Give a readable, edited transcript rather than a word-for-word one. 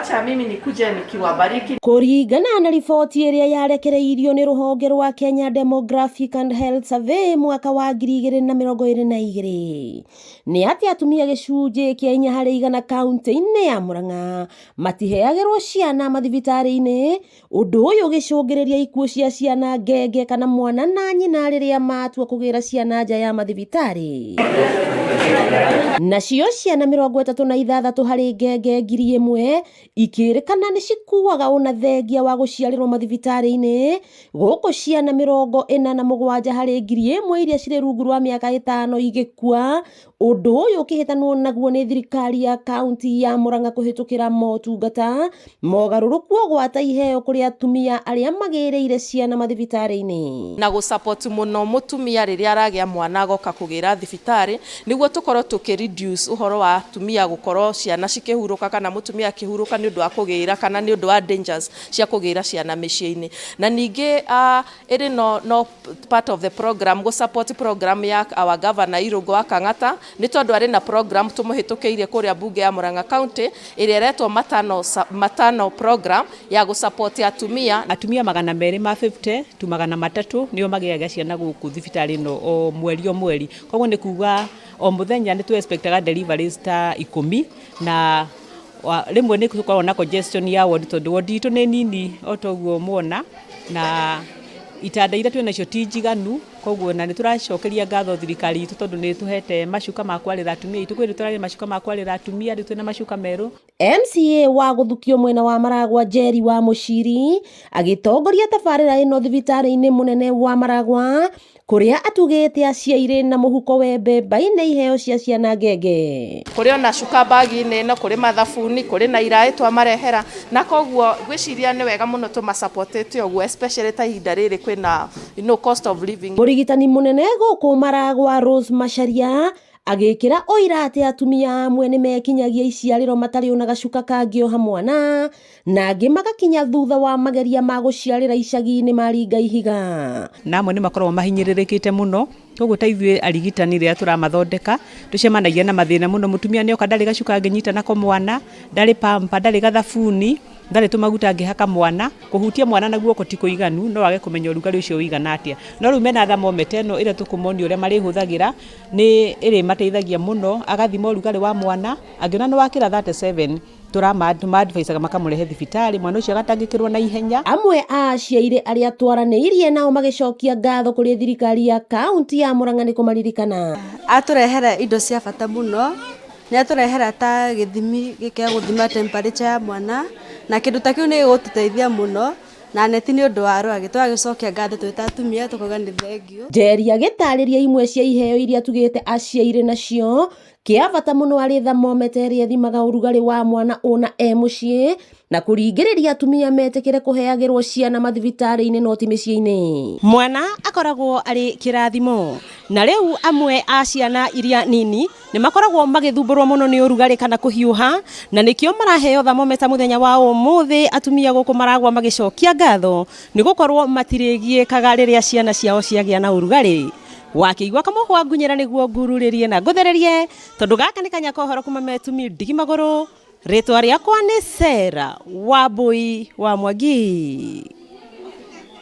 Wacha mimi nikuje nikiwabariki. Kũringana na riboti ĩrĩa yarekereirio nĩ rũhonge rwa Kenya Demographic and Health Survey mwaka wa 2022 nĩ atĩ atumia 4% kaunti-inĩ ya Murang'a matiheagĩrwo ciana mathibitarĩ-inĩ, ũndũ ũyũ ũgĩcũngĩrĩria ikuũ cia ciana ngenge kana mwana na nyina rĩrĩa matua kũgĩra ciana nja ya mathibitarĩ. Nacio ciana 36 harĩ ngenge 1,000 ikĩrĩkana nĩ cikuaga ona thengia wa gũciarĩrwo mathibitarĩ-inĩ, gũkũ ciana 47 harĩ 1,000 iria cirĩ rungu rwa mĩaka 5 igĩkua, ũndũ ũyũ ũkĩhĩtanwo naguo nĩ thirikari ya kaunti ya Murang'a kũhĩtũkĩra motungata mogarũrũku ogwata iheo kũrĩ atumia arĩa magĩrĩire ciana mathibitarĩ-inĩ. Na gũ-support mũno mũtumia rĩrĩa aragĩa mwana agoka kũgĩra thibitarĩ, nĩguo tũkorwo tũkĩ reduce ũhoro wa atumia gũkorwo ciana cikĩhurũka kana mũtumia akĩhurũka nĩ ũndũ wa kũgĩra kana nĩ ũndũ wa dangers cia kũgĩra ciana mĩciĩ-inĩ. Na ningĩ ĩrĩ no part of the program gũ support program ya our governor Irũngũ wa Kang'ata, nĩ tondũ arĩ na program tũmũhĩtũkĩirie kũrĩa mbunge ya Murang'a County ĩrĩa ĩretwo matano program ya gũ support atumia. Atumia 250 tu 300 nĩo magĩaga ciana gũkũ thibitarĩ ĩno o mweri o mweri, koguo nĩ kuga o mũthenya nĩ tũ expectaga deliveries ta 10, na rĩmwe nĩ tũkoragwo na congestion ya ward tondũ ward itũ nĩ nini o ta ũguo muona, na itanda iria twĩ nacio ti njiganu, koguo na nĩ tũracokeria ngatho thirikari itũ tondũ nĩ ĩtũhete macuka ma kwarĩra atumia aitũ. Kwĩ tũrarĩ macuka ma kwarĩra atumia, rĩu twĩna macuka merũ. MCA wa gũthukio mwena wa Maragwa Njeri wa Mũciri agĩtongoria tabarĩra ĩno thibitarĩ-inĩ mũnene wa Maragwa kũrĩa atugĩte aciairĩ na mũhuko wembe mbaine iheo cia ciana ngenge. Kũrĩ ona cuka bagi-inĩ ĩno, kũrĩ mathabuni, kũrĩ na iraĩ twamarehera, na koguo ngwĩciria nĩ wega mũno tũmasupportĩte ũguo, especially ta ihinda rĩrĩ kwĩna cost of living. Mũrigitani mũnene gũkũ Maragwa Rose Macharia agĩkĩra ũira atĩ atumia amwe nĩ mekinyagia iciarĩro matarĩ ona gacuka kangĩoha mwana, na angĩ magakinya thutha wa mageria ma gũciarĩra icagi-inĩ maringa ihiga. Na amwe nĩ makoragwo mahinyĩrĩrĩkĩte mũno, koguo ta ithuĩ arigitani rĩrĩa tũramathondeka tũcemanagia na mathĩna mũno. Mũtumia nĩoka ndarĩ gacuka angĩnyita nako mwana, ndarĩ pamper, ndarĩ gathabuni, ndarĩ tũmaguta angĩhaka mwana. Kũhutia mwana na guoko ti kũiganu, no age kũmenya ũrugarĩ ũcio ũigana atĩa. No rĩu mena thermometer ĩno ĩrĩa tũkũmonia ũrĩa marĩhũthagĩra, nĩ ĩrĩmateithagia mũno, agathima ũrugarĩ wa mwana, angĩona nĩ wakĩra 37 tũma-advisaga makamũrehe thibitarĩ, mwana ũcio agatangĩkĩrwo na ihenya. Amwe a aciairĩ arĩa twaranĩirie nao magĩcokia ngatho kũrĩ thirikari ya kaunti ya Murang'a nĩ kũmaririkana. Atũrehera indo cia bata mũno, nĩ atũrehera ta gĩthimi gĩa gũthima temperature ya mwana, na kĩndũ ta kĩu nĩ gĩgũtũteithia mũno, na neti nĩ ũndũ wa rwagĩ. Tũgagĩcokia ngatho twĩ ta atumia tũkauga nĩ thengiũ. Njeri agĩtarĩria imwe cia iheo iria tugĩte aciairĩ nacio kĩa bata mũno arĩ thermometer ĩrĩa ĩthimaga ũrugarĩ wa mwana ũna e mũciĩ na kũringĩrĩria atumia metĩkĩre kũheagĩrwo ciana mathibitarĩ-inĩ no ti mĩciĩ-inĩ. Mwana akoragwo arĩ kĩrathimo, na rĩu amwe a ciana iria nini nĩ makoragwo magĩthumbũrwo mũno nĩ ũrugarĩ kana kũhiũha, na nĩkĩo maraheo thermometer mũthenya wa ũmũthĩ. Atumia gũkũ Maragwa magĩcokia ngatho nĩ gũkorwo matirĩgiĩkaga rĩrĩa ciana ciao ciagĩa na ũrugarĩ. Wakĩigua kamũhwa ngunyĩra nĩguo ngururĩrie na ngũthererie, tondũ gaka nĩ kanya ka ũhoro kuma Metumi ndigi magũrũ. Rĩtwa rĩakwa nĩ Sarah Wambui wa Mwangi.